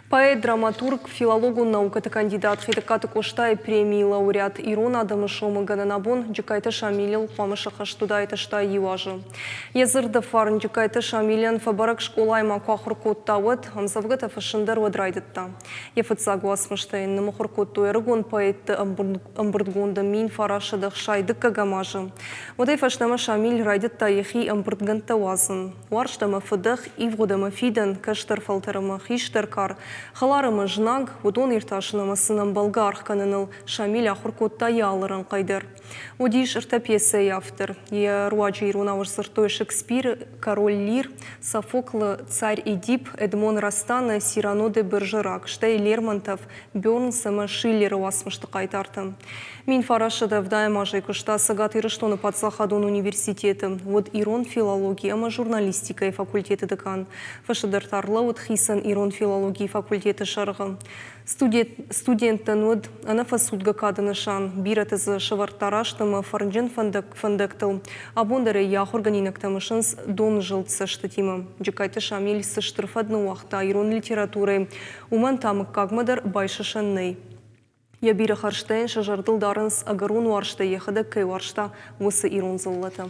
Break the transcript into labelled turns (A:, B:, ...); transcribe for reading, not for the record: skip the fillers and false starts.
A: Поэт, драматург, филологон наукӕты кандидат Хетӕгкаты Къостайы премийы лауреат ирон адӕмы сомыгӕнӕн абон Джыккайты Шамилыл хъуамӕ сӕххӕст уыдаид 81 азы. Йӕ дзырды фарн Джыккайты Шамилӕн фӕбӕрӕг скъолайы ма куы ахуыр кодта, уӕд ӕмдзӕвгӕтӕ фыссын дӕр уӕд райдыдта. Йӕ фыццаг уацмыстӕ йын нымыхуыр кодтой ӕрыгон поэтты ӕмбырдгонды 1962 азы. Уӕдӕй фӕстӕмӕ Шамиль райдыдта йӕхи ӕмбырдгӕндтӕ уадзын. Уарзт ӕмӕ фыдӕх, ивгъуыд ӕмӕ фидӕн, кӕстӕр фӕлтӕр ӕмӕ хистӕр кар, хӕлар ӕмӕ знаг, уыдон иртасын ӕмӕ сын ӕмбӕлгӕ аргъ кӕныныл Шамиль ахуыр кодта йӕ алы рӕнхъӕй дӕр. Уыдис ӕртӕ пьесӕйы автор. Йӕ руаджы иронау сдзырдтой Шекспиры «Король Лир», Софоклы «Царь Эдип», Эдмон Растаны «Сирано де Бержерак», стӕй Лермонтов, Бёрнс ӕмӕ Шиллеры уацмысты хъайтартӕ. 1970 азӕй куыста Цӕгат Ирыстоны паддзахадон университеты, уыд ирон филологи ӕмӕ журналистикӕйы факультеты декан. Фӕстӕдӕр та ӕрлӕууыд хицӕн ирон филологийы факультеты сӕргъы. Студенттӕн уыд ӕнӕфӕцудгӕ кады нысан, бирӕты дзы сӕвӕрдта раст ӕмӕ фӕрнджын фӕндӕгтыл. Абон дӕр ӕй йӕ ахуыргӕнинӕгтӕ мысынц донзылд цӕстытимӕ. Джыккайты Шамиль цы стыр фӕд ныууагъта ирон литературӕйы, уымӕн та мыггагмӕ дӕр байсысӕн нӕй. Йӕ бирӕ хӕрзтӕ йын сӕ зӕрдыл дарынц, ӕгӕрон уарзтӕй йӕхӕдӕг кӕй уарзта, уыцы ирон дзыллӕтӕ.